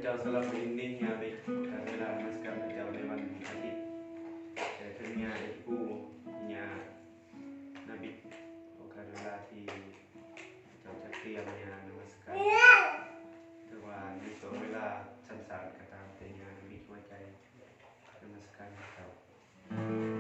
ເຈົ້າສຳລັບມື້ນີ້ ຍາບິດ ໂອກາດເວລານະມັດສະການພະເຈົ້າໃນວັນອາທິດ ແຕ່ເຖິງຍາເອກກູ ຍານະບິດ ໂອກາດເວລາທີ່ເຈົ້າຈັດຕຽມຍານະມັດສະການ ເຖິງວ່າໃນຊ່ວງເວລາສັ້ນໆກໍຕາມ ແຕ່ຍານະບິດຫົວໃຈ ນະມັດສະການພະເຈົ້າ.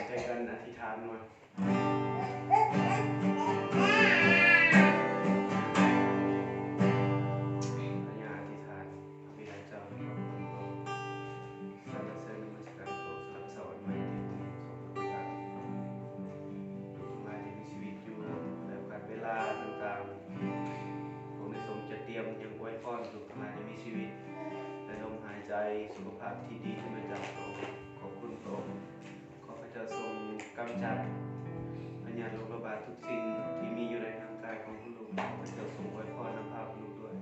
ໃຈກັນອະທິຖານໜ່ອຍ. ອະທິຖານ ພະບິດາເຈົ້າ ຂອບຄຸນພະອົງ ສັນລະເສີນນະມັດສະການພະອົງ ສຳລັບເຊົ້າອັນໃໝ່ທີ່ພະອົງຊົງປະທານ ລູກທັງຫຼາຍທີ່ມີຊີວິດຢູ່ ແລະ ໂອກາດເວລາຕ່າງໆ ພະອົງໄດ້ຊົງຈັດຕຽມຫຍັງອວຍພອນ ລູກທັງຫຼາຍທີ່ມີຊີວິດ ແລະ ລົມຫາຍໃຈ ສຸຂະພາບທີ່ດີຂຶ້ນມາຈາກພະອົງ. ຂອບຄຸນພະອົງ. ຂໍພະເຈົ້າຊົງກຳຈັດພະຍາດໂລກລະບາດທຸກສິ່ງທີ່ມີຢູ່ໃນຮ່າງກາຍຂອງຄຸນລູກ. ຂໍພະເຈົ້າຊົງອວຍພອນນຳພາຄຸນລູກດ້ວຍ.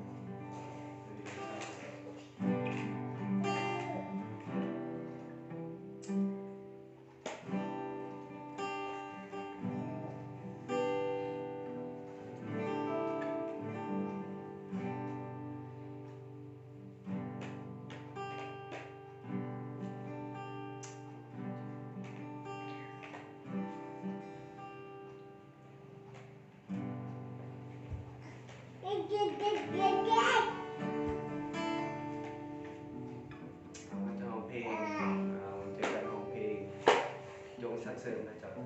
ເຮົາຈະຮ້ອງເພງ ເອີ ຈະການຮ້ອງເພງ ຈົ່ງສັນເສີນພະເຈົ້າ.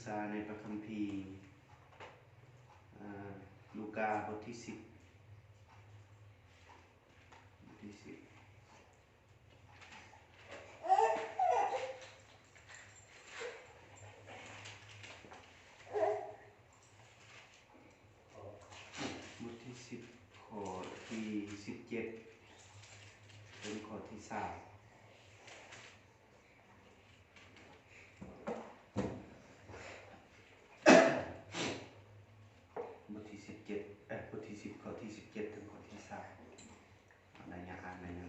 ສາໃນພະຄຳພີ ອາ ລູກາ ບົດທີສິບ ບົດທີສິບ ບົດທີສິບ ຂໍ້ທີສິບເຈັດ ເຖິງຂໍ້ທີຊາວ. ບົດທີສິບເຈັດ ເອີ ບົດທີສິບ ຂໍ້ທີສິບເຈັດ ເຖິງຂໍ້ທີຊາວ. ໄດ້ຍາອ່ານ ໄດ້ຍາ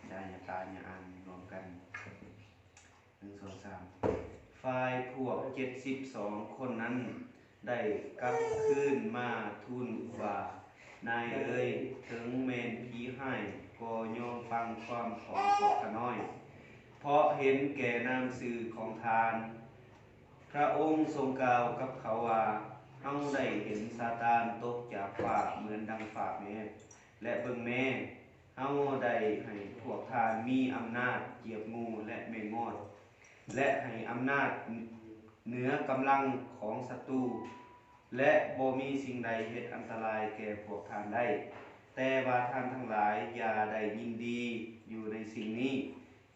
ໄດ້ຍາຕາຍາອ່ານລວມກັນ. ໜຶ່ງ ສອງ ສາມ. ຝ່າຍພວກເຈັດສິບສອງຄົນນັ້ນ ໄດ້ກັບຄືນມາທູນວ່າ, ນາຍເອີຍ, ເຖິງແມ່ນຜີຮ້າຍ ກໍຍອມຟັງຄວາມຂອງພວກຂ້ານ້ອຍ, ເພາະເຫັນແກ່ນາມຊື່ຂອງທ່ານ. ພຣະອົງຊົງກ່າວກັບເຂົາວ່າ, ເຮົາໄດ້ເຫັນຊາຕານຕົກຈາກຟ້າເໝືອນດັ່ງຟ້າແມບ, ແລະ ເບິ່ງແມ, ເຮົາໄດ້ໃຫ້ພວກທ່ານມີອຳນາດຈຽບງູ ແລະ ແມງມອດ, ແລະ ໃຫ້ອຳນາດເໜືອກຳລັງຂອງສັດຕູ, ແລະ ບໍ່ມີສິ່ງໃດເຮັດອັນຕະລາຍແກ່ພວກທ່ານໄດ້. ແຕ່ວ່າທ່ານທັງຫຼາຍຢ່າໄດ້ຍິນດີຢູ່ໃນສິ່ງນີ້,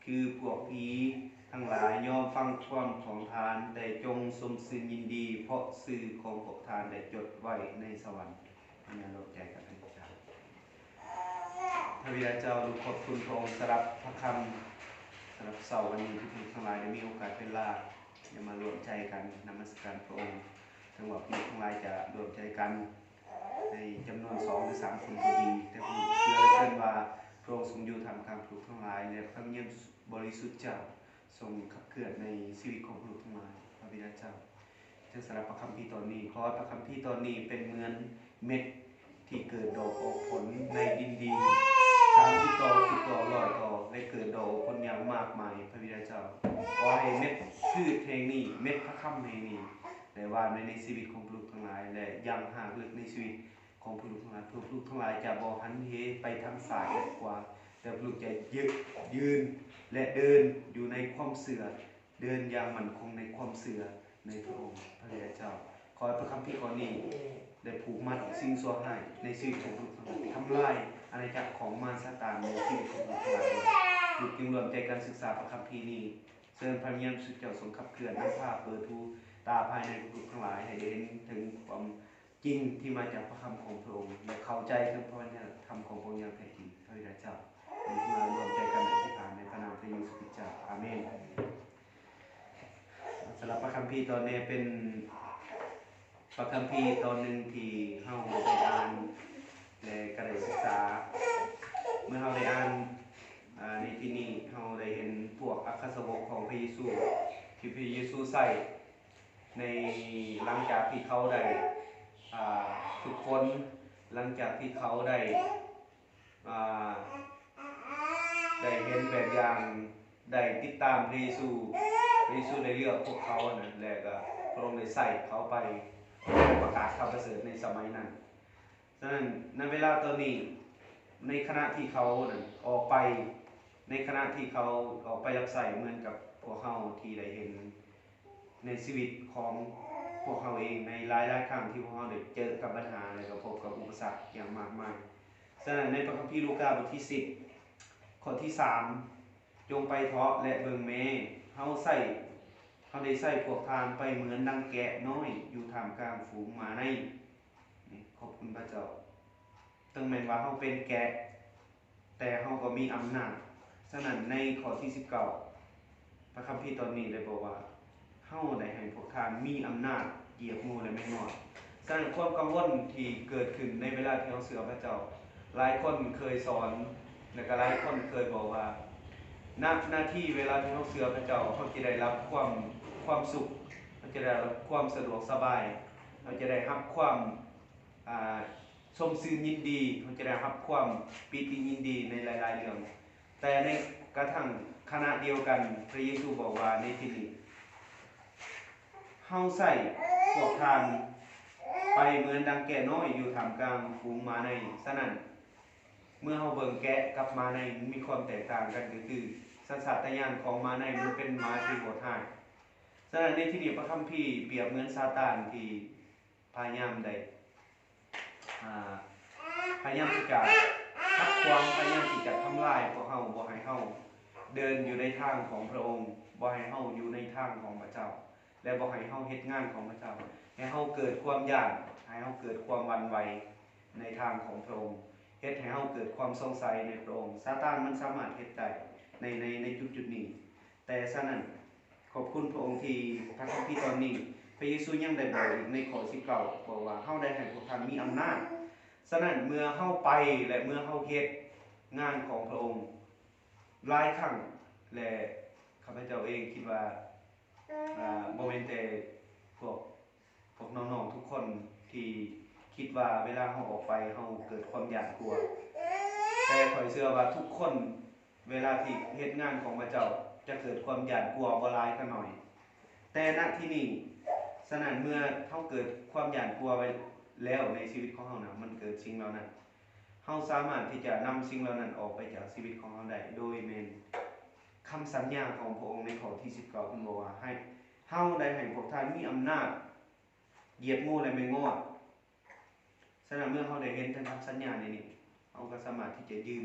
ຄືພວກຜີທັງຫຼາຍຍອມຟັງຄວາມຂອງທ່ານ, ແຕ່ຈົ່ງຊົມຊື່ນຍິນດີ, ເພາະຊື່ຂອງພວກທ່ານໄດ້ຈົດໄວ້ໃນສະຫວັນ. ອາເມນ. ຮ່ວມໃຈກັນ. ພະບິດາເຈົ້າ, ລູກຂອບຄຸນພະອົງສຳລັບພະຄຳ, ສຳລັບເຊົ້າວັນນີ້ທີ່ລູກທັງຫຼາຍໄດ້ມີໂອກາດເວລາໄດ້ມາຮ່ວມໃຈກັນນະມັດສະການພະອົງ. ເຖິງວ່າລູກທັງຫຼາຍຈະຮ່ວມໃຈກັນໃນຈຳນວນສອງຫຼືສາມຄົນກໍດີ, ແຕ່ລູກເຊື່ອເຫຼືອເກີນວ່າພະອົງຊົງຢູ່ທ່າມກາງລູກທັງຫຼາຍ ແລະ ພະວິນຍານບໍລິສຸດເຈົ້າ ຊົງຂັບເຄື່ອນໃນຊີວິດຂອງລູກທັງຫຼາຍ. ພະບິດາເຈົ້າ, ເຖິງສຳລັບພະຄຳພີຕອນນີ້, ຂໍໃຫ້ພະຄຳພີຕອນນີ້ເປັນເໝືອນເມັດທີ່ເກີດດອກອອກຜົນໃນດິນດີ, ສາມສິບຕໍ, ສິບຕໍ, ຮ້ອຍຕໍ ແລະ ເກີດດອກອອກຜົນຢ່າງມາກມາຍ. ພະບິດາເຈົ້າ, ຂໍໃຫ້ເມັດພືດແຫ່ງນີ້, ເມັດພະຄຳແຫ່ງນີ້ ໄດ້ຫວ່ານໄວ້ໃນຊີວິດຂອງລູກທັງຫຼາຍ ແລະ ຍັງຮາກເລິກໃນຊີວິດ ຂອງພວກລູກທັງຫຼາຍ, ເພື່ອພວກລູກທັງຫຼາຍຈະບໍ່ຫັນເຫໄປທາງຊ້າຍ ຫຼື ຂວາ, ແຕ່ພວກລູກຈະຢືນ ແລະ ເດີນຢູ່ໃນຄວາມເຊື່ອ, ເດີນຢ່າງໝັ້ນຄົງໃນຄວາມເຊື່ອໃນພະອົງ. ພະບິດາເຈົ້າ, ຂໍໃຫ້ພະຄຳພີຂໍ້ນີ້ໄດ້ຜູກມັດສິ່ງຊົ່ວຮ້າຍໃນຊີວິດຂອງພວກລູກທັງຫຼາຍ, ທຳລາຍອານາຈັກຂອງມານຊາຕານໃນຊີວິດຂອງພວກລູກທັງຫຼາຍ. ລູກຈຶ່ງຮ່ວມໃຈກັນສຶກສາພະຄຳພີນີ້, ເຊີນພະວິນຍານບໍລິສຸດເຈົ້າຊົງຂັບເຄື່ອນ, ນຳພາເປີດຫູຕາພາຍໃນຂອງລູກທັງຫຼາຍ ໃຫ້ໄດ້ເຫັນເຖິງຄວາມ ຈິງທີ່ມາຈາກພະຄຳຂອງພະອົງ ແລະ ເຂົ້າໃຈເຖິງພະວະນະທຳຂອງພະອົງຢ່າງແທ້ຈິງ. ພະບິດາເຈົ້າ, ເຮົາມາຮ່ວມໃຈກັນອະທິຖານໃນພະນາມພະເຢຊູຄຣິດເຈົ້າ. ອາເມນ. ສຳລັບພະຄຳພີຕອນນີ້ເປັນພະຄຳພີຕອນໜຶ່ງທີ່ເຮົາໄດ້ອ່ານ ແລະ ກໍໄດ້ສຶກສາ. ເມື່ອເຮົາໄດ້ອ່ານ ອາ ໃນທີ່ນີ້, ເຮົາໄດ້ເຫັນພວກອັກຄະສາວົກຂອງພະເຢຊູ ທີ່ພະເຢຊູໃຊ້ ໃນ ຫຼັງຈາກທີ່ເຂົາໄດ້ ອ່າ ຝຶກຝົນ, ຫຼັງຈາກທີ່ເຂົາໄດ້ ອ່າ ໄດ້ເຫັນແບບຢ່າງ, ໄດ້ຕິດຕາມພະເຢຊູ, ພະເຢຊູໄດ້ເລືອກພວກເຂົານະ, ແລະ ກໍພະອົງໄດ້ໃຊ້ເຂົາໄປປະກາດຂ່າວປະເສີດໃນສະໄໝນັ້ນ. ສະນັ້ນ ໃນເວລາຕອນນີ້, ໃນຂະນະທີ່ເຂົານັ້ນອອກໄປ, ໃນຂະນະທີ່ເຂົາອອກໄປຮັບໃຊ້ ເໝືອນກັບພວກເຮົາທີ່ໄດ້ເຫັນໃນຊີວິດຂອງພວກເຮົາເອງ, ໃນຫຼາຍໆຄັ້ງທີ່ພວກເຮົາໄດ້ເຈີກັບບັນຫາ ແລະ ກໍພົບກັບອຸປະສັກຢ່າງມາກມາຍ. ສະນັ້ນ ໃນພະຄຳພີລູກາ ບົດທີສິບ ຂໍ້ທີສາມ, ຈົ່ງໄປເທາະ ແລະ ເບິ່ງແມ້, ເຮົາໃຊ້, ເຮົາໄດ້ໃຊ້ພວກທ່ານໄປເໝືອນດັ່ງແກະນ້ອຍຢູ່ທ່າມກາງຝູງໝາໃນ. ນີ້ ຂອບຄຸນພະເຈົ້າ. ເຖິງແມ່ນວ່າເຮົາເປັນແກະ, ແຕ່ເຮົາກໍມີອຳນາດ. ສະນັ້ນ ໃນຂໍ້ທີສິບເກົ້າ ພະຄຳພີຕອນນີ້ໄດ້ບອກວ່າ ເຮົາໄດ້ໃຫ້ພວກທ່ານມີອຳນາດຢຽບງູ ແລະ ແມງມອດ. ສະນັ້ນ ຄວາມກັງວົນທີ່ເກີດຂຶ້ນໃນເວລາທີ່ເຮົາເຊື່ອພະເຈົ້າ, ຫຼາຍຄົນເຄີຍສອນ ແລະ ກໍຫຼາຍຄົນເຄີຍບອກວ່າ ນະນາທີເວລາທີ່ເຮົາເຊື່ອພະເຈົ້າ, ເຮົາຈະໄດ້ຮັບຄວາມ, ຄວາມສຸກ, ເຮົາຈະໄດ້ຮັບຄວາມສະດວກສະບາຍ, ເຮົາຈະໄດ້ຮັບຄວາມ ອ່າ ຊົມຊື່ນຍິນດີ, ເຮົາຈະໄດ້ຮັບຄວາມປີຕິຍິນດີໃນຫຼາຍໆເລື່ອງ. ແຕ່ໃນກະທັ່ງຂະນະດຽວກັນ, ພະເຢຊູບອກວ່າໃນທີ່ນີ້, ເຮົາໃຊ້ພວກທ່ານໄປເໝືອນດັ່ງແກະນ້ອຍຢູ່ທ່າມກາງຝູງໝາໃນ. ສະນັ້ນ, ເມື່ອເຮົາເບິ່ງແກະກັບໝາໃນ, ມັນມີຄວາມແຕກຕ່າງກັນ, ກໍຄືສັນຊາດຕະຍານຂອງໝາໃນ, ມັນເປັນໝາທີ່ໂຫດຮ້າຍ. ສ ສະນັ້ນໃນທີ່ນີ້ພະຄຳພີປຽບເໝືອນຊາຕານທີ່ພະຍາຍາມໄດ້ ອາ ພະຍາຍາມທີ່ຈະຂັດຂວາງ, ພະຍາຍາມທີ່ຈະທຳລາຍພວກເຮົາ, ບໍ່ໃຫ້ເຮົາເດີນຢູ່ໃນທາງຂອງພະອົງ, ບໍ່ໃຫ້ເຮົາຢູ່ໃນທາງຂອງພະເຈົ້າ ແລະ ບໍ່ໃຫ້ເຮົາເຮັດງານຂອງພະເຈົ້າ, ໃຫ້ເຮົາເກີດຄວາມຢ້ານ, ໃຫ້ເຮົາເກີດຄວາມຫວັ່ນໄຫວໃນທາງຂອງພະອົງ, ເຮັດໃຫ້ເຮົາເກີດຄວາມສົງໄສໃນພະອົງ. ຊາຕານມັນສາມາດເຮັດໄດ້ໃນ, ໃນ, ໃນຈຸດໆນີ້. ແຕ່ສະນັ້ນ, ຂອບຄຸນພະອົງທີ່ພະຄຳພີຕອນນີ້, ພະເຢຊູຍັງໄດ້ບອກອີກໃນຂໍ້ສິບເກົ້າ ບອກວ່າ, ເຮົາໄດ້ໃຫ້ພວກທ່ານມີອຳນາດ. ສະນັ້ນເມື່ອເຮົາໄປ ແລະ ເມື່ອເຮົາເຮັດງານຂອງພະອົງຫຼາຍຄັ້ງ ແລະ ຂ້າພະເຈົ້າເອງຄິດວ່າ ອາ ບໍ່ແມ່ນແຕ່ພວກ ພວກນ້ອງໆທຸກຄົນທີ່ຄິດວ່າເວລາເຮົາອອກໄປເຮົາເກີດຄວາມຢ້ານກົວ, ແຕ່ຂ້ອຍເຊື່ອວ່າທຸກຄົນເວລາທີ່ເຮັດງານຂອງພະເຈົ້າຈະເກີດຄວາມຢ້ານກົວບໍ່ຫຼາຍກໍໜ້ອຍ. ແຕ່ນະທີ່ນີ້, ສະນັ້ນເມື່ອເຮົາເກີດຄວາມຢ້ານກົວໄວ້ແລ້ວໃນຊີວິດຂອງເຮົານະ, ມັນເກີດສິ່ງເຫຼົ່ານັ້ນ, ເຮົາສາມາດທີ່ຈະນຳສິ່ງເຫຼົ່ານັ້ນອອກໄປຈາກຊີວິດຂອງເຮົາໄດ້ ໂດຍແມ່ນ ຄຳສັນຍາຂອງພະອົງໃນຂໍ້ທີສິບເກົ້າ ເພິ່ນບອກວ່າ ໃຫ້ ເຮົາໄດ້ໃຫ້ພວກທ່ານມີອຳນາດຢຽບງູ ແລະ ແມງງອດ. ສະນັ້ນເມື່ອເຮົາໄດ້ເຫັນເຖິງຄຳສັນຍາໃນນີ້, ເຮົາກໍສາມາດທີ່ຈະຢືນ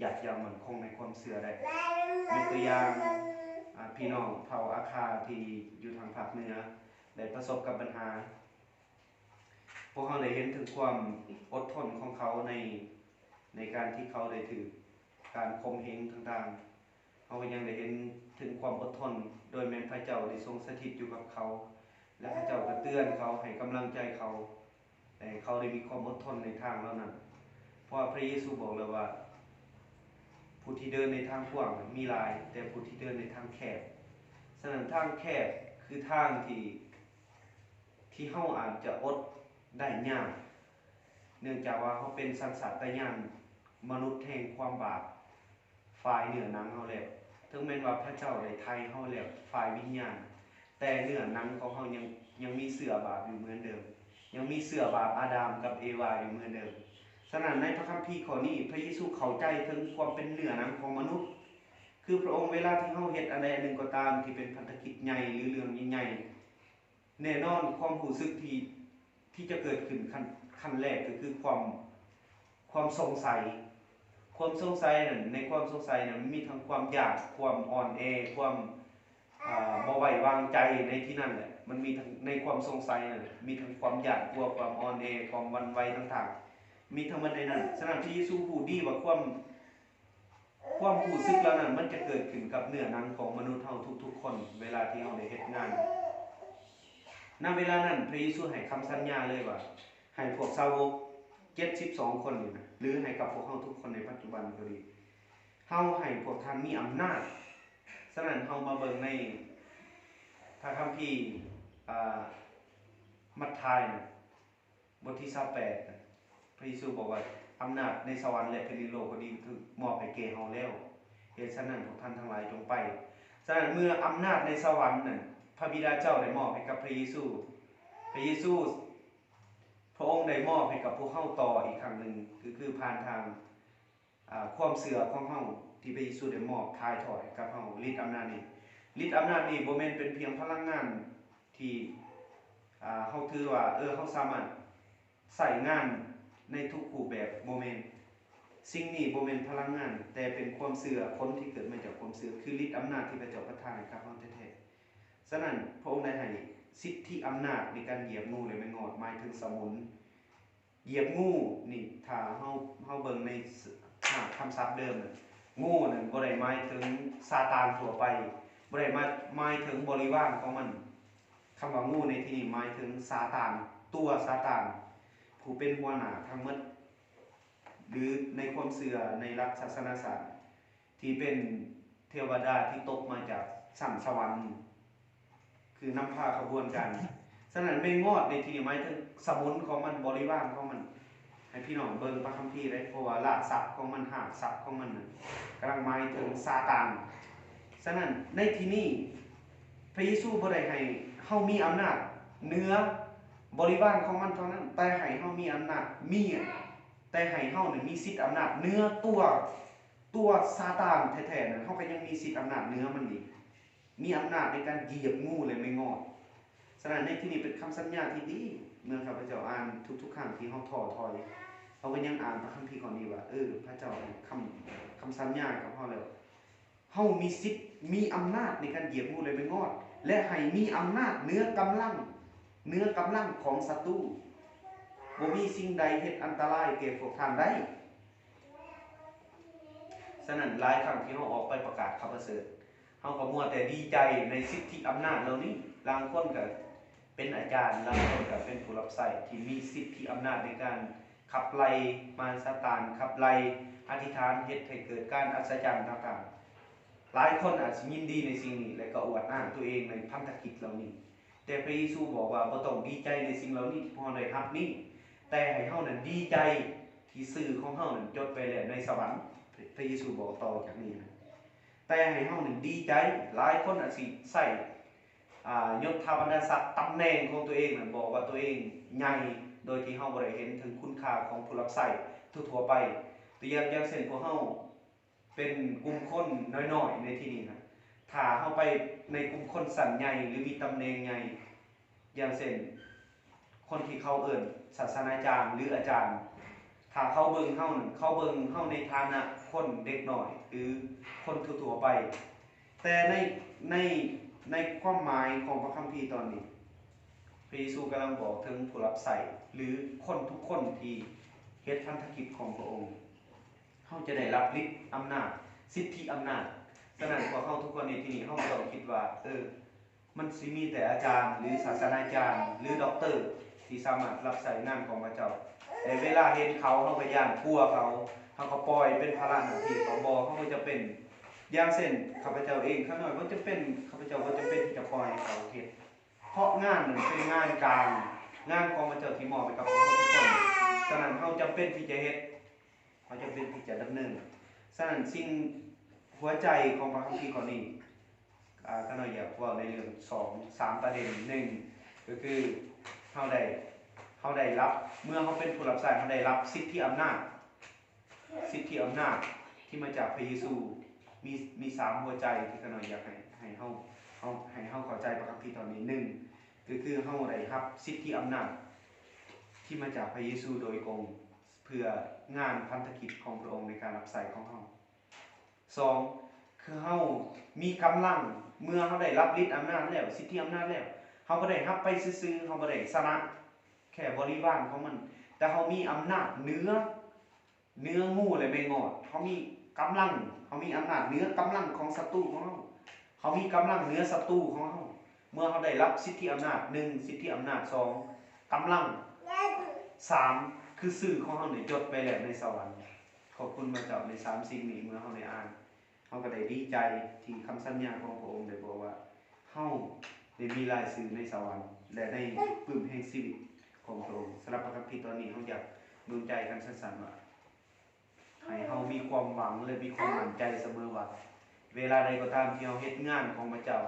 ຢາດຢ່າງໝັ້ນຄົງໃນຄວາມເຊື່ອໄດ້. ຍົກຕົວຢ່າງ, ອາ, ພີ່ນ້ອງເຜົ່າອາຄາທີ່ຢູ່ທາງພາກເໜືອ ໄດ້ປະສົບກັບບັນຫາ. ພວກເຮົາໄດ້ເຫັນເຖິງຄວາມອົດທົນຂອງເຂົາໃນ, ໃນການທີ່ເຂົາໄດ້ຖືກການຂົ່ມເຫງຕ່າງໆ. ເຮົາກໍຍັງໄດ້ເຫັນເຖິງຄວາມອົດທົນ, ໂດຍແມ່ນພະເຈົ້າໄດ້ຊົງສະຖິດຢູ່ກັບເຂົາ, ແລະ ພະເຈົ້າກໍເຕືອນເຂົາ, ໃຫ້ກຳລັງໃຈເຂົາ, ໃຫ້ເຂົາໄດ້ມີຄວາມອົດທົນໃນທາງເຫຼົ່ານັ້ນ. ເພາະວ່າພະເຢຊູບອກແລ້ວວ່າ, ຜູ້ທີ່ເດີນໃນທາງກວ້າງມີຫຼາຍ, ແຕ່ຜູ້ທີ່ເດີນໃນທາງແຄບ. ສະນັ້ນທາງແຄບຄືທາງທີ່ ທີ່ເຮົາອາດຈະອົດໄດ້ຍາກ, ເນື່ອງຈາກວ່າເຮົາເປັນສັນຊາດຕະຍານມະນຸດແຫ່ງຄວາມບາບຝ່າຍເນື້ອໜັງເຮົາແລ້ວ. ເຖິງແມ່ນວ່າພະເຈົ້າໄດ້ໄຖ່ເຮົາແລ້ວຝ່າຍວິນຍານ, ແຕ່ເນື້ອໜັງຂອງເຮົາຍັງ, ຍັງມີເຊື້ອບາບຢູ່ເໝືອນເດີມ, ຍັງມີເຊື້ອບາບອາດາມກັບເອວາຢູ່ເໝືອນເດີມ. ສະນັ້ນໃນພະຄຳພີຂໍ້ນີ້, ພະເຢຊູເຂົ້າໃຈເຖິງຄວາມເປັນເນື້ອໜັງຂອງມະນຸດ. ຄືພະອົງເວລາທີ່ເຮົາເຮັດອັນໃດອັນໜຶ່ງກໍຕາມທີ່ເປັນພັນທະກິດໃຫຍ່ ຫຼື ເລື່ອງໃຫຍ່ໆ, ແນ່ນອນຄວາມຮູ້ສຶກທີ່, ທີ່ຈະເກີດຂຶ້ນຂັ້ນ, ຂັ້ນແລກກໍຄືຄວາມ, ຄວາມສົງໄສ. ຄວາມສົງໄສນັ້ນ, ໃນຄວາມສົງໄສນັ້ນ ມັນມີທັງຄວາມຢາກ, ຄວາມອ່ອນແອ, ຄວາມ, ອາ, ບໍ່ໄວ້ວາງໃຈໃນທີ່ນັ້ນແຫຼະ. ມັນມີທັງ, ໃນຄວາມສົງໄສນັ້ນ ມີທັງຄວາມຢ້ານກົວ, ຄວາມອ່ອນແອ, ຄວາມຫວັ່ນໄຫວຕ່າງໆ, ມີທັງໝົດໃນນັ້ນ. ສະນັ້ນ ພະເຢຊູຮູ້ດີວ່າຄວາມ ຄວາມຮູ້ສຶກເຫຼົ່ານັ້ນມັນຈະເກີດຂຶ້ນກັບເນື້ອໜັງຂອງມະນຸດເຮົາທຸກໆຄົນ ເວລາທີ່ເຮົາໄດ້ເຮັດງານ. ນຳເວລານັ້ນ ພະເຢຊູໃຫ້ຄຳສັນຍາເລີຍວ່າ ໃຫ້ພວກສາວົກເຈັດສິບສອງຄົນນີ້ນະ ຫຼື ໃຫ້ກັບພວກເຮົາທຸກຄົນໃນປັດຈຸບັນກໍດີ, ເຮົາໃຫ້ພວກທ່ານມີອຳນາດ. ສະນັ້ນ ເຮົາມາເບິ່ງໃນພະຄຳພີ ອາ ມັດທາຍນະ ບົດທີຊາວແປດ ພະເຢຊູບອກວ່າ ອຳນາດໃນສະຫວັນ ແລະ ແຜ່ນດິນໂລກກໍໄດ້ຖືກມອບໃຫ້ແກ່ເຮົາແລ້ວ. ເຫດສະນັ້ນ ພວກທ່ານທັງຫຼາຍຈົ່ງໄປ. ສະນັ້ນ ເມື່ອອຳນາດໃນສະຫວັນນັ້ນ ພະບິດາເຈົ້າໄດ້ມອບໃຫ້ກັບພະເຢຊູ, ພະເຢຊູ ພະອົງໄດ້ມອບໃຫ້ກັບພວກເຮົາຕໍ່ອີກຄັ້ງໜຶ່ງ ກໍຄືຜ່ານທາງ ອາ ຄວາມເຊື່ອຂອງເຮົາທີ່ພະເຢຊູໄດ້ມອບຖ່າຍທອດໃຫ້ກັບເຮົາ. ລິດອຳນາດນີ້, ລິດອຳນາດນີ້ບໍ່ແມ່ນເປັນພຽງພະລັງງານທີ່ ອາ ເຮົາຖືວ່າ ເອີ ເຮົາສາມາດໃຊ້ງານໃນທຸກຮູບແບບ, ບໍ່ແມ່ນ. ສິ່ງນີ້ບໍ່ແມ່ນພະລັງງານ, ແຕ່ເປັນຄວາມເຊື່ອ, ຜົນທີ່ເກີດມາຈາກຄວາມເຊື່ອ, ຄືລິດອຳນາດທີ່ພະເຈົ້າປະທານໃຫ້ກັບເຮົາແທ້ໆ. ສະນັ້ນ ພະອົງໄດ້ໃຫ້ສິດທິອຳນາດໃນການຢຽບງູ ແລະ ແມງງອດ, ໝາຍເຖິງສະໝຸນ. ຢຽບງູນີ້ ຖ້າເຮົາ, ເຮົາເບິ່ງໃນ ຮາກຄຳສັບເດີມ, ງູນັ້ນບໍ່ໄດ້ໝາຍເຖິງຊາຕານທົ່ວໄປ, ບໍ່ໄດ້ມາ, ໝາຍເຖິງບໍລິວານຂອງມັນ. ຄຳວ່າງູໃນທີ່ນີ້ໝາຍເຖິງຊາຕານ, ຕົວຊາຕານ, ຜູ້ເປັນຫົວໜ້າທັງໝົດ, ຫຼື ໃນຄວາມເຊື່ອໃນຫຼັກສາສະໜາສາດ ທີ່ເປັນເທວະດາທີ່ຕົກມາຈາກຊັ້ນສະຫວັນ, ຄືນຳພາຂະບວນການ. ສະນັ້ນ ແມງງອດໃນທີ່ນີ້ໝາຍເຖິງສະໝຸນຂອງມັນ, ບໍລິວານຂອງມັນ. ໃຫ້ພີ່ນ້ອງເບິ່ງພະຄຳພີເດ້, ເພາະວ່າລາກສັບຂອງມັນ, ຮາກສັບຂອງມັນນະ ກຳລັງໝາຍເຖິງຊາຕານ. ສະນັ້ນ ໃນທີ່ນີ້ ພະເຢຊູບໍ່ໄດ້ໃຫ້ເຮົາມີອຳນາດເໜືອບໍລິວານຂອງມັນເທົ່ານັ້ນ, ແຕ່ໃຫ້ເຮົາມີອຳນາດ, ມີ, ແຕ່ໃຫ້ເຮົານີ້ມີສິດອຳນາດເໜືອຕົວ ຕົວຊາຕານແທ້ໆນັ້ນ, ເຮົາກໍຍັງມີສິດອຳນາດເໜືອມັນອີກ. ມີອຳນາດໃນການຢຽບງູ ແລະ ແມງງອດ. ສະນັ້ນ ໃນທີ່ນີ້ເປັນຄຳສັນຍາທີ່ດີ. ເມື່ອຂ້າພະເຈົ້າອ່ານ ທຸກໆຄັ້ງທີ່ເຮົາທໍ້ຖອຍ, ເຮົາກໍຍັງອ່ານພະຄຳພີຂໍ້ນີ້ວ່າ, ເອີ, ພະເຈົ້າໃຫ້ຄຳ, ຄຳສັນຍາກັບເຮົາແລ້ວ. ເຮົາມີສິດ, ມີອຳນາດໃນການຢຽບງູ ແລະ ແມງງອດ, ແລະ ໃຫ້ມີອຳນາດເໜືອກຳລັງ, ເໜືອກຳລັງຂອງສັດຕູ. ບໍ່ມີສິ່ງໃດເຮັດອັນຕະລາຍແກ່ພວກທ່ານໄດ້. ສະນັ້ນ ຫຼາຍຄັ້ງທີ່ເຮົາອອກໄປປະກາດຂ່າວປະເສີດ, ເຮົາກໍມົວແຕ່ດີໃຈໃນສິດທິອຳນາດເຫຼົ່ານີ້. ລາງຄົນກໍເປັນອາຈານ, ລາງຄົນກໍເປັນຜູ້ຮັບໃຊ້ທີ່ມີສິດທິອຳນາດໃນການຂັບໄລ່ມານຊາຕານ, ຂັບໄລ່ອະທິຖານ, ເຮັດໃຫ້ເກີດການອັດສະຈັນຕ່າງໆ. ຫຼາຍຄົນອາດຊິຍິນດີໃນສິ່ງນີ້ ແລະ ກໍອວດອ້າງຕົວເອງໃນພັນທະກິດເຫຼົ່ານີ້. ແຕ່ພະເຢຊູບອກວ່າ ບໍ່ຕ້ອງດີໃຈໃນສິ່ງເຫຼົ່ານີ້ທີ່ພວກເຮົາໄດ້ຮັບນີ້, ແຕ່ໃຫ້ເຮົານັ້ນດີໃຈທີ່ຊື່ຂອງເຮົານັ້ນຈົດໄວ້ແລ້ວໃນສະຫວັນ. ພະເຢຊູບອກຕໍ່ຈາກນີ້ນະ, ແຕ່ໃຫ້ເຮົານັ້ນດີໃຈ. ຫຼາຍຄົນອາດຊິໃຊ້ ອ່າ ຍົດຖາບັນດາສັກຕຳແໜ່ງຂອງຕົວເອງນັ້ນ ບອກວ່າຕົວເອງໃຫຍ່ ໂດຍທີ່ເຮົາບໍ່ໄດ້ເຫັນເຖິງຄຸນຄ່າຂອງຜູ້ຮັບໃຊ້ທົ່ວໆໄປ. ຕົວຢ່າງ ຢ່າງເຊັ່ນ ພວກເຮົາເປັນກຸ່ມຄົນນ້ອຍໆໃນທີ່ນີ້ນະ, ຖ້າເຮົາໄປໃນກຸ່ມຄົນຊັ້ນໃຫຍ່ ຫຼື ມີຕຳແໜ່ງໃຫຍ່ ຢ່າງເຊັ່ນ ຄົນທີ່ເຂົາເອີ້ນສາສະໜາຈານ ຫຼື ອາຈານ, ຖ້າເຂົາເບິ່ງເຮົານັ້ນ ເຂົາເບິ່ງເຮົາໃນຖານະຄົນເດັກນ້ອຍ ຫຼື ຄົນທົ່ວໆໄປ. ແຕ່ໃນ, ໃນ, ໃນຄວາມໝາຍຂອງພະຄຳພີຕອນນີ້, ພະເຢຊູກຳລັງບອກເຖິງຜູ້ຮັບໃຊ້ ຫຼື ຄົນທຸກຄົນທີ່ເຮັດພັນທະກິດຂອງພະອົງ. ເຮົາຈະໄດ້ຮັບລິດອຳນາດ, ສິດທິອຳນາດ. ສະນັ້ນ ພວກເຮົາທຸກຄົນໃນທີ່ນີ້ ເຮົາບໍ່ຕ້ອງຄິດວ່າ, ເອີ, ມັນຊິມີແຕ່ອາຈານ ຫຼື ສາສະໜາຈານ ຫຼື ດັອກເຕີ ທີ່ສາມາດຮັບໃຊ້ງານຂອງພະເຈົ້າ. ແຕ່ເວລາເຫັນເຂົາ, ເຮົາກໍຢ້ານກົວເຂົາ, ເຮົາກໍປ່ອຍເປັນພາລະໜ້າທີ່ຂອງເຂົາ. ເຮົາບໍ່ຈຳເປັນ, ຢ່າງເຊັ່ນ ຂ້າພະເຈົ້າເອງ, ຂ້ານ້ອຍບໍ່ຈຳເປັນ, ຂ້າພະເຈົ້າບໍ່ຈຳເປັນທີ່ຈະປ່ອຍໃຫ້ເຂົາເຮັດ, ເພາະງານນັ້ນເປັນງານກາງ, ງານຂອງພະເຈົ້າທີ່ມອບໃຫ້ກັບພວກເຮົາທຸກຄົນ. ສະນັ້ນ ເຮົາຈຳເປັນທີ່ຈະເຮັດ, ເຮົາຈຳເປັນທີ່ຈະດຳເນີນ. ສະນັ້ນ ສິ່ງ, ຫົວໃຈຂອງພະຄຳພີຂໍ້ນີ້, ອາ, ຂ້ານ້ອຍຢາກເວົ້າໃນເລື່ອງສອງສາມປະເດັນ. ໜຶ່ງ ກໍຄືເຮົາໄດ້, ເຮົາໄດ້ຮັບ, ເມື່ອເຮົາເປັນຜູ້ຮັບໃຊ້, ເຮົາໄດ້ຮັບສິດທິອຳນາດ, ສິດທິອຳນາດທີ່ມາຈາກພະເຢຊູ. ມີ, ມີສາມຫົວໃຈທີ່ຂ້ານ້ອຍຢາກໃຫ້, ໃຫ້ເຮົາ, ເຮົາ, ໃຫ້ເຮົາເຂົ້າໃຈພະຄຳພີຕອນນີ້. ໜຶ່ງ ກໍຄືເຮົາໄດ້ຮັບສິດທິອຳນາດທີ່ມາຈາກພະເຢຊູໂດຍກົງ ເພື່ອງານພັນທະກິດຂອງພະອົງໃນການຮັບໃຊ້ຂອງເຮົາ. ສອງ ຄືເຮົາມີກຳລັງ, ເມື່ອເຮົາໄດ້ຮັບລິດອຳນາດແລ້ວ, ສິດທິອຳນາດແລ້ວ, ເຮົາບໍ່ໄດ້ຮັບໄປຊື່ໆ, ເຮົາບໍ່ໄດ້ຊະນະແຄ່ບໍລິວານຂອງມັນ, ແຕ່ເຮົາມີອຳນາດເໜືອ, ເໜືອງູ ແລະ ແມງງອດ. ເຮົາມີກຳລັງ, ເຮົາມີອຳນາດເໜືອກຳລັງຂອງສັດຕູຂອງເຮົາ. ເຮົາມີກຳລັງເໜືອສັດຕູຂອງເຮົາ ເມື່ອເຮົາໄດ້ຮັບສິດທິອຳນາດ. ໜຶ່ງ ສິດທິອຳນາດ. ສອງ ກຳລັງ. ສາມ ຄືຊື່ຂອງເຮົານີ້ຈົດໄວ້ແລ້ວໃນສະຫວັນ. ຂອບຄຸນພະເຈົ້າໃນສາມສິ່ງນີ້. ເມື່ອເຮົາໄດ້ອ່ານ, ເຮົາກໍໄດ້ດີໃຈທີ່ຄຳສັນຍາຂອງພະອົງໄດ້ບອກວ່າ ເຮົາໄດ້ມີລາຍຊື່ໃນສະຫວັນ ແລະ ໃນປຶ້ມແຫ່ງຊີວິດຂອງພະອົງ. ສຳລັບພະຄຳພີຕອນນີ້, ເຮົາຢາກໜູນໃຈກັນສັ້ນໆວ່າ ໃຫ້ເຮົາມີຄວາມຫວັງ ແລະ ມີຄວາມໝັ້ນໃຈສະເໝີວ່າ ເວລາໃດກໍຕາມທີ່ເຮົາເຮັດງານຂອງພະເຈົ້າ,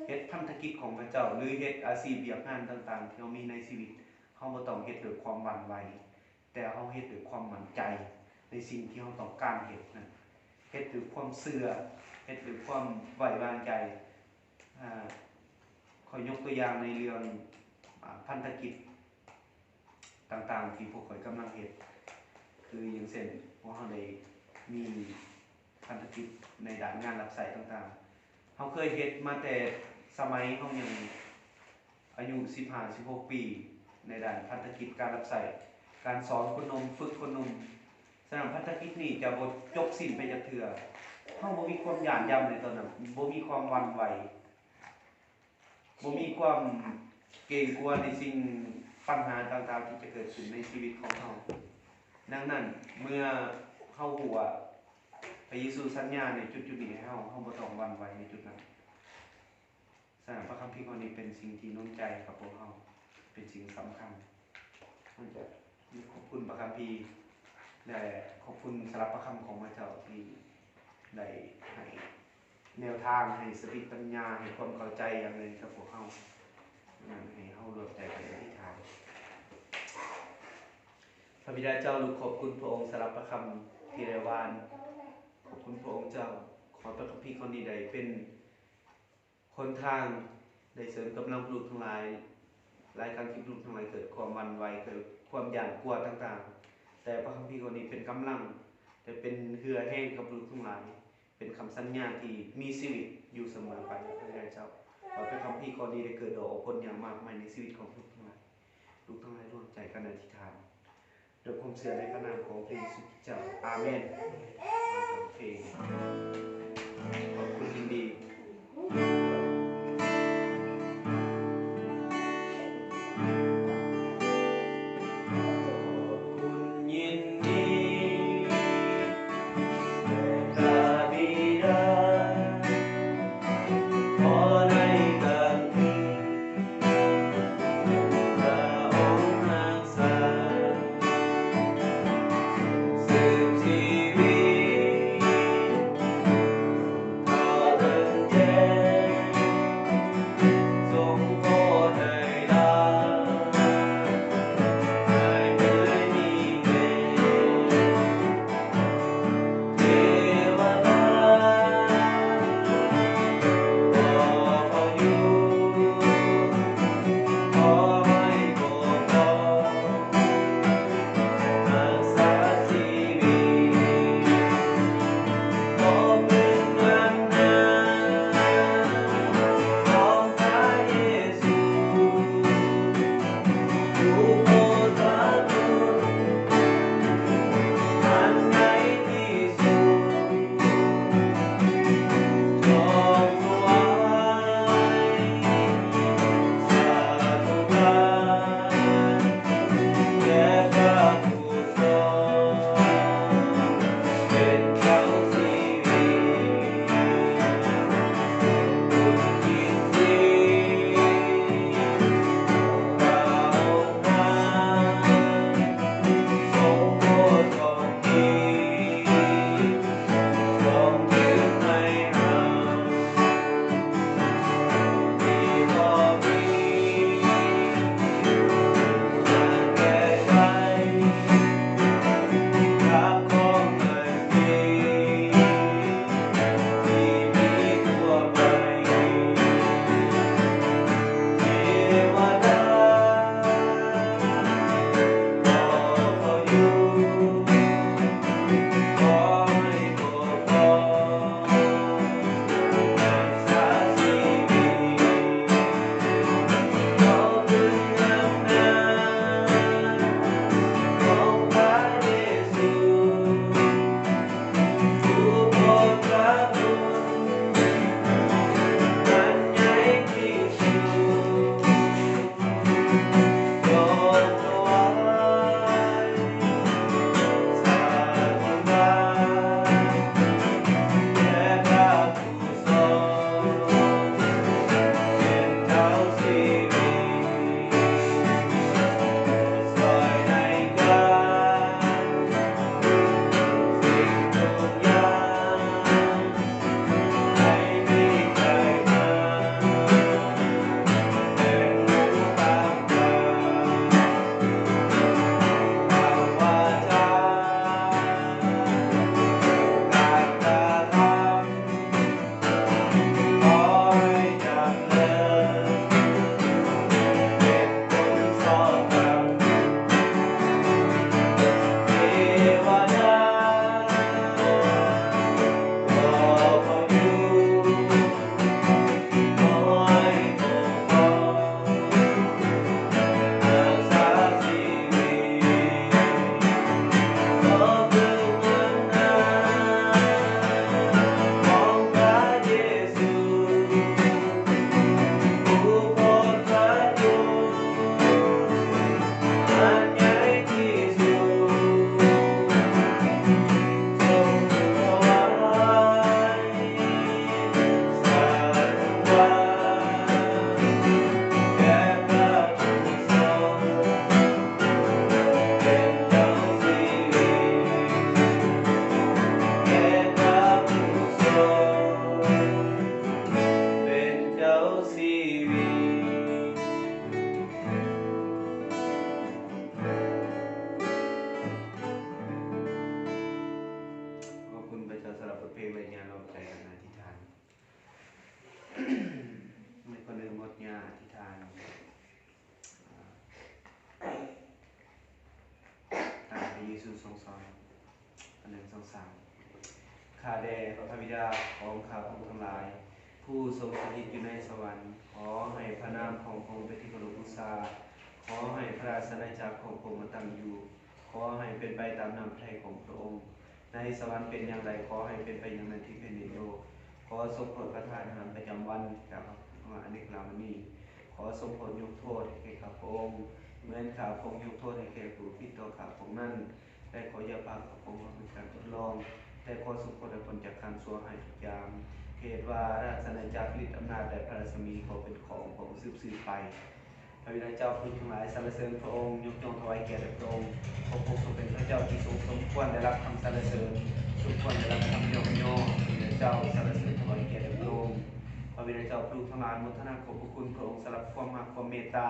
ເຮັດພັນທະກິດຂອງພະເຈົ້າ ຫຼື ເຮັດອາຊີບວຽກງານຕ່າງໆທີ່ເຮົາມີໃນຊີວິດ, ເຮົາບໍ່ຕ້ອງເຮັດດ້ວຍຄວາມຫວັ່ນໄຫວ, ແຕ່ເຮົາເຮັດດ້ວຍຄວາມໝັ້ນໃຈໃນສິ່ງທີ່ເຮົາຕ້ອງການເຮັດນັ້ນ, ເຮັດດ້ວຍຄວາມເຊື່ອ, ເຮັດດ້ວຍຄວາມໄວ້ວາງໃຈ. ອາ, ຂ້ອຍຍົກຕົວຢ່າງໃນເລື່ອງ, ອາ, ພັນທະກິດ ຕ່າງໆທີ່ພວກຂ້ອຍກຳລັງເຮັດ, ຄືຢ່າງເຊັ່ນ ພວກເຮົາໄດ້ມີພັນທະກິດໃນດ້ານງານຮັບໃຊ້ຕ່າງໆ. ເຮົາເຄີຍເຮັດມາແຕ່ສະໄໝເຮົາຍັງອາຍຸສິບຫ້າ ສິບຫົກປີ ໃນດ້ານພັນທະກິດການຮັບໃຊ້, ການສອນຄົນໜຸ່ມ, ຝຶກຄົນໜຸ່ມ. ສະນັ້ນ ພັນທະກິດນີ້ຈະບໍ່ຈົບສິ້ນໄປຈັກເທື່ອ. ເຮົາບໍ່ມີຄວາມຢ້ານຢຳໃນຕອນນັ້ນ, ບໍ່ມີຄວາມຫວັ່ນໄຫວ. ບໍ່ມີຄວາມເກງກົວໃນສິ່ງ, ບັນຫາຕ່າງໆທີ່ຈະເກີດຂຶ້ນໃນຊີວິດຂອງເຮົາ. ດັ່ງນັ້ນ ເມື່ອເຮົາຮູ້ວ່າພະເຢຊູສັນຍາໃນຈຸດໆນີ້ໃຫ້ເຮົາ, ເຮົາບໍ່ຕ້ອງຫວັ່ນໄຫວໃນຈຸດນັ້ນ. ສະນັ້ນ ພະຄຳພີຂໍ້ນີ້ເປັນສິ່ງທີ່ໜູນໃຈກັບພວກເຮົາ, ເປັນສິ່ງສຳຄັນ. ເຮົາຈະ ຂອບຄຸນພະຄຳພີ ແລະ ຂອບຄຸນສຳລັບພະຄຳຂອງພະເຈົ້າທີ່ໄດ້ໃຫ້ແນວທາງ, ໃຫ້ສະຕິປັນຍາ, ໃຫ້ຄວາມເຂົ້າໃຈຢ່າງໜຶ່ງກັບພວກເຮົາ. ດັ່ງນັ້ນ ໃຫ້ເຮົາລວມໃຈກັນອະທິຖານ. ພະບິດາເຈົ້າ, ລູກຂອບຄຸນພະອົງສຳລັບພະຄຳທີ່ໄດ້ຫວານ. ຂອບຄຸນພະອົງເຈົ້າ. ຂໍພະຄຳພີຂໍ້ນີ້ໄດ້ເປັນ ຫົນທາງໄດ້ເສີມກຳລັງລູກທັງຫຼາຍ. ຫຼາຍຄັ້ງທີ່ລູກທັງຫຼາຍເກີດຄວາມຫວັ່ນໄຫວ, ເກີດຄວາມຢ້ານກົວຕ່າງໆ, ແຕ່ພະຄຳພີຂໍ້ນີ້ເປັນກຳລັງ ແລະ ເປັນເຫື່ອແຮງກັບລູກທັງຫຼາຍ, ເປັນຄຳສັນຍາທີ່ມີຊີວິດຢູ່ສະເໝີໄປ. ພະເຈົ້າ, ຂໍໃຫ້ພະຄຳພີຂໍ້ນີ້ໄດ້ເກີດດອກອອກຜົນຢ່າງມາກມາຍໃນຊີວິດຂອງລູກທັງຫຼາຍ. ລູກທັງຫຼາຍລວມໃຈກັນອະທິຖານ ດ້ວຍຄວາມເຊື່ອໃນພະນາມຂອງພະເຢຊູຄຣິສເຈົ້າ. ອາເມນ. ໂອເຄ. ຂອບຄຸນຍິນດີ. ຂອບຄຸນຍິນດີ. ສອງສອງ ອັນໜຶ່ງ ສອງ ສາມ ຂ້າແດ່ພະບິດາຂອງຂ້າພະອົງທັງຫຼາຍ ຜູ້ຊົງສະຖິດຢູ່ໃນສະຫວັນ, ຂໍໃຫ້ພະນາມຂອງພະອົງເປັນທີ່ເຄົາລົບບູຊາ, ຂໍໃຫ້ພະລາຊະອານາຈັກຂອງພະອົງມາຕັ້ງຢູ່, ຂໍໃຫ້ເປັນໄປຕາມນ້ຳພະໄທຂອງພະອົງ ໃນສະຫວັນເປັນຢ່າງໃດ, ຂໍໃຫ້ເປັນໄປຢ່າງນັ້ນທີ່ແຜ່ນດິນໂລກ. ຂໍຊົງໂປດປະທານອາຫານປະຈຳວັນແກ່ຂ້າພະອົງອາເນກລາມະນີ. ຂໍຊົງໂປດຍົກໂທດໃຫ້ແກ່ຂ້າພະອົງ ເໝືອນຂ້າພະອົງຍົກໂທດໃຫ້ແກ່ຜູ້ຜິດຕໍ່ຂ້າພະອົງນັ້ນ. ແລະ ຂໍຢ່າພາຂ້າພະອົງເຂົ້າໃນການທົດລອງ, ແຕ່ຂໍຊົງໂປດໃຫ້ພົ້ນຈາກການຊົ່ວຮ້າຍທຸກຢ່າງ. ເພດວ່າ ລາຊະອານາຈັກ, ລິດອຳນາດ ແລະ ພະລາຊະມີ ຂໍເປັນຂອງພະອົງສືບໆໄປ. ພະບິດາເຈົ້າ, ພວກລູກທັງຫຼາຍສັນລະເສີນພະອົງ, ຍົກຍ້ອງຖວາຍກຽດແດ່ພະອົງ. ພະອົງຊົງເປັນພະເຈົ້າທີ່ຊົງສົມຄວນໄດ້ຮັບຄຳສັນລະເສີນ, ສົມຄວນໄດ້ຮັບຄຳຍ້ອງຍໍ. ພະບິດາເຈົ້າ, ສັນລະເສີນຖວາຍກຽດແດ່ພະອົງ. ພະບິດາເຈົ້າ, ພວກລູກທັງຫຼາຍໂມທະນາຂອບພະຄຸນພະອົງສຳລັບຄວາມຮັກຄວາມເມດຕາ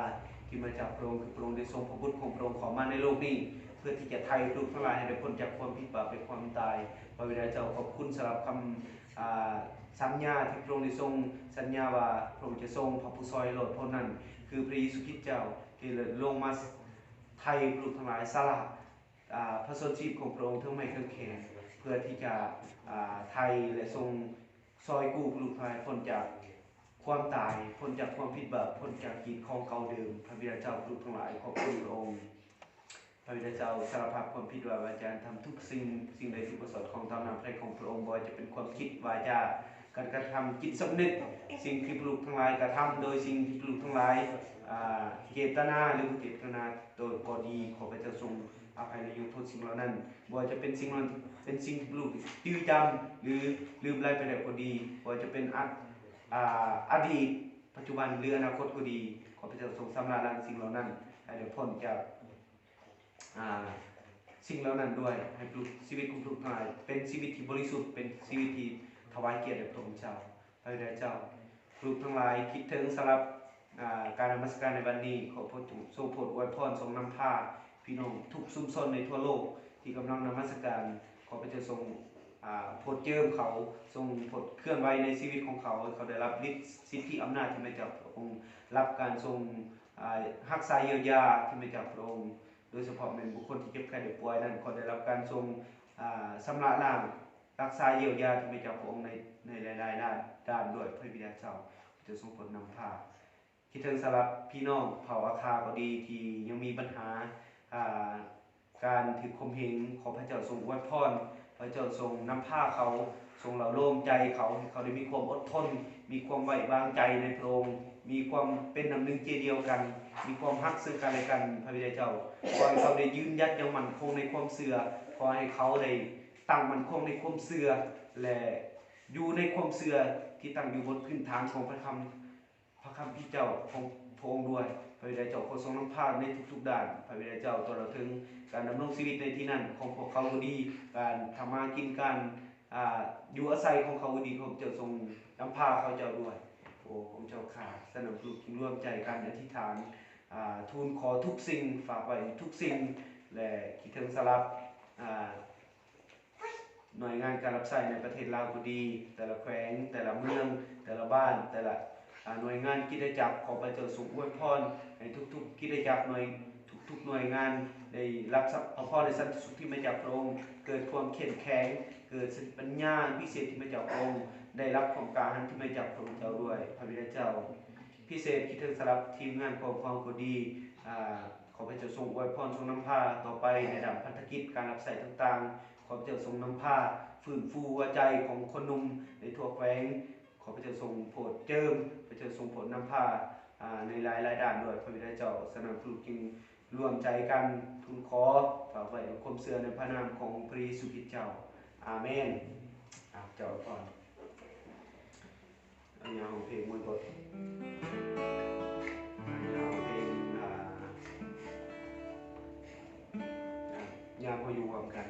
ທີ່ມາຈາກພະອົງ, ຄືພະອົງໄດ້ສົ່ງພະບຸດຂອງພະອົງເຂົ້າມາໃນໂລກນີ້ ເພື່ອທີ່ຈະໄຖ່ພວກລູກທັງຫຼາຍໃຫ້ໄດ້ພົ້ນຈາກຄວາມຜິດບາບ ແລະ ຄວາມຕາຍ. ພະບິດາເຈົ້າ, ຂອບຄຸນສຳລັບຄຳ ອ່າ ສັນຍາທີ່ພະອົງໄດ້ຊົງສັນຍາວ່າ ພະອົງຈະສົ່ງພະຜູ້ຊ່ອຍໂລດພົ້ນນັ້ນ ຄືພະເຢຊູຄຣິດເຈົ້າ ທີ່ລົງມາໄຖ່ພວກລູກທັງຫຼາຍ, ສະຫຼະ ອ່າ ພະຊົນຊີບຂອງພະອົງ ເຖິງໄມ້ເຖິງແຂນ ເພື່ອທີ່ຈະ ອ່າ ໄຖ່ ແລະ ຊົງຊ່ອຍກູ້ພວກລູກທັງຫຼາຍພົ້ນຈາກຄວາມຕາຍ, ພົ້ນຈາກຄວາມຜິດບາບ, ພົ້ນຈາກກີດຂອງເກົ່າເດີມ. ພະບິດາເຈົ້າ, ພວກລູກທັງຫຼາຍຂອບຄຸນພະອົງ. ພະບິດາເຈົ້າ, ສາລະພາບຄວາມຜິດວ່າວາຈາທຳທຸກສິ່ງ, ສິ່ງໃດທີ່ບໍ່ສອດຄ່ອງຕາມນ້ຳພະໄທຂອງພະອົງ, ບໍ່ວ່າຈະເປັນຄວາມຄິດ, ວາຈາ, ການກະທຳ, ຈິດສຳນຶກ, ສິ່ງທີ່ພວກລູກທັງຫຼາຍກະທຳ ໂດຍສິ່ງທີ່ພວກລູກທັງຫຼາຍ ອ່າ ເຈດຕະນາ ຫຼື ບໍ່ເຈດຕະນາໂດຍກໍດີ, ຂໍພະເຈົ້າຊົງອະໄພ ແລະ ຍົກໂທດສິ່ງເຫຼົ່ານັ້ນ. ບໍ່ວ່າຈະເປັນສິ່ງເຫຼົ່ານັ້ນ ເປັນສິ່ງທີ່ພວກລູກຈື່ຈຳ ຫຼື ລືມໄຫຼໄປແລ້ວກໍດີ, ບໍ່ວ່າຈະເປັນອະ ອາ ອະດີດ, ປັດຈຸບັນ ຫຼື ອະນາຄົດກໍດີ, ຂໍພະເຈົ້າຊົງຊຳລະລ້າງສິ່ງເຫຼົ່ານັ້ນໃຫ້ໄດ້ພົ້ນຈາກ ອ່າ ສິ່ງເຫຼົ່ານັ້ນດ້ວຍ, ໃຫ້ລູກ ຊີວິດຂອງລູກທັງຫຼາຍເປັນຊີວິດທີ່ບໍລິສຸດ, ເປັນຊີວິດທີ່ຖວາຍກຽດແດ່ພະອົງເຈົ້າ. ພະບິດາເຈົ້າ, ລູກທັງຫຼາຍຄິດເຖິງສຳລັບ ອ່າ ການນະມັດສະການໃນວັນນີ້, ຂໍພະອົງຊົງໂປດອວຍພອນ, ຊົງນຳພາພີ່ນ້ອງທຸກຊຸມຊົນໃນທົ່ວໂລກທີ່ກຳລັງນະມັດສະການ, ຂໍພະເຈົ້າຊົງ ອ່າ ໂປດເຈິມເຂົາ, ຊົງໂປດເຄື່ອນໄຫວໃນຊີວິດຂອງເຂົາ, ໃຫ້ເຂົາໄດ້ຮັບລິດສິດທິອຳນາດທີ່ມາຈາກພະອົງ, ຮັບການຊົງ ອ່າ ຮັກສາຢຽວຢາທີ່ມາຈາກພະອົງ, ໂດຍສະເພາະແມ່ນບຸກຄົນທີ່ເຈັບໄຂ້ໄດ້ປ່ວຍນັ້ນ ກໍໄດ້ຮັບການຊົງ ອ່າ ຊຳລະລ້າງ, ຮັກສາຢຽວຢາທີ່ມາຈາກພະອົງໃນ ໃນຫຼາຍໆດ້ານດ້ວຍ. ພະບິດາເຈົ້າ, ພະເຈົ້າຊົງໂປດນຳພາ. ຄິດເຖິງສຳລັບພີ່ນ້ອງເຜົ່າອາຄາກໍດີ ທີ່ຍັງມີບັນຫາ ອ່າ ການຖືກຂົ່ມເຫງ, ຂໍພະເຈົ້າຊົງອວຍພອນ, ພະເຈົ້າຊົງນຳພາເຂົາ, ຊົງເລົ້າໂລມໃຈເຂົາ, ໃຫ້ເຂົາໄດ້ມີຄວາມອົດທົນ, ມີຄວາມໄວ້ວາງໃຈໃນພະອົງ, ມີຄວາມເປັນນ້ຳໜຶ່ງໃຈດຽວກັນ, ມີຄວາມຮັກເຊິ່ງກັນແລະກັນ. ພະບິດາເຈົ້າ, ຂໍໃຫ້ເຂົາໄດ້ຢືນຢັດຢ່າງໝັ້ນຄົງໃນຄວາມເຊື່ອ, ຂໍໃຫ້ເຂົາໄດ້ຕັ້ງໝັ້ນຄົງໃນຄວາມເຊື່ອ ແລະ ຢູ່ໃນຄວາມເຊື່ອທີ່ຕັ້ງຢູ່ບົນພື້ນຖານຂອງພະຄຳ ພະຄຳພິເຈົ້າຂອງພະອົງດ້ວຍ. ພະບິດາເຈົ້າ ຂໍຊົງນຳພາໃນທຸກໆດ້ານ. ພະບິດາເຈົ້າ ຕະຫຼອດເຖິງການດຳລົງຊີວິດໃນທີ່ນັ້ນຂອງພວກເຂົາກໍດີ, ການທຳມາກິນ, ການ ອ່າ ຢູ່ອາໄສຂອງເຂົາກໍດີ, ຂໍພະເຈົ້າຊົງນຳພາເຂົາເຈົ້າດ້ວຍ. ໂອ້ ພະເຈົ້າຂ້າ, ສະນັ້ນລູກຈຶ່ງລວມໃຈກັນອະທິຖານ, ອ່າ ທູນຂໍທຸກສິ່ງ, ຝາກໄວ້ທຸກສິ່ງ ແລະ ຄິດເຖິງສຳລັບ ອ່າ ໜ່ວຍງານການຮັບໃຊ້ໃນປະເທດລາວກໍດີ, ແຕ່ລະແຂວງ, ແຕ່ລະເມືອງ, ແຕ່ລະບ້ານ, ແຕ່ລະ ອາ ໜ່ວຍງານກິດຈະຈັກ, ຂໍພະເຈົ້າຊົງອວຍພອນໃຫ້ທຸກໆກິດຈະຈັກ, ໜ່ວຍ ທຸກໆໜ່ວຍງານໄດ້ຮັບພະພອນ ແລະ ສັນຕິສຸກທີ່ມາຈາກພະອົງ, ເກີດຄວາມເຂັ້ມແຂງ, ເກີດສະຕິປັນຍາພິເສດທີ່ມາຈາກພະອົງ, ໄດ້ຮັບຄວາມກ້າຫານທີ່ມາຈາກພະອົງເຈົ້າດ້ວຍ. ພະບິດາເຈົ້າ, ພິເສດຄິດເຖິງສຳລັບທີມງານຂອງພວກເຮົາກໍດີ, ອາ ຂໍພະເຈົ້າຊົງອວຍພອນ, ຊົງນຳພາຕໍ່ໄປໃນດ້ານພັນທະກິດ, ການຮັບໃຊ້ຕ່າງໆ. ຂໍພະເຈົ້າຊົງນຳພາຟື້ນຟູຫົວໃຈຂອງຄົນໜຸ່ມໃນທົ່ວແຂວງ. ຂໍພະເຈົ້າຊົງໂປດເຈິມ, ພະເຈົ້າຊົງໂປດນຳພາ ອາ ໃນຫຼາຍໆດ້ານດ້ວຍ ພະບິດາເຈົ້າ. ສະນັ້ນ ລູກຈຶ່ງລວມໃຈກັນທູນຂໍ, ຝາກໄວ້ດ້ວຍຄວາມເຊື່ອໃນພະນາມຂອງພະເຢຊູຄຣິດເຈົ້າ. ອາເມນ. ອາ ເຈົ້າອວຍພອນ. ອັນນີ້ຮ້ອງເພງມ່ວນບໍ່? ອັນນີ້ຮ້ອງເພງ ອາ ຍາມເຮົາຢູ່ຮ່ວມກັນ.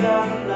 ກັນ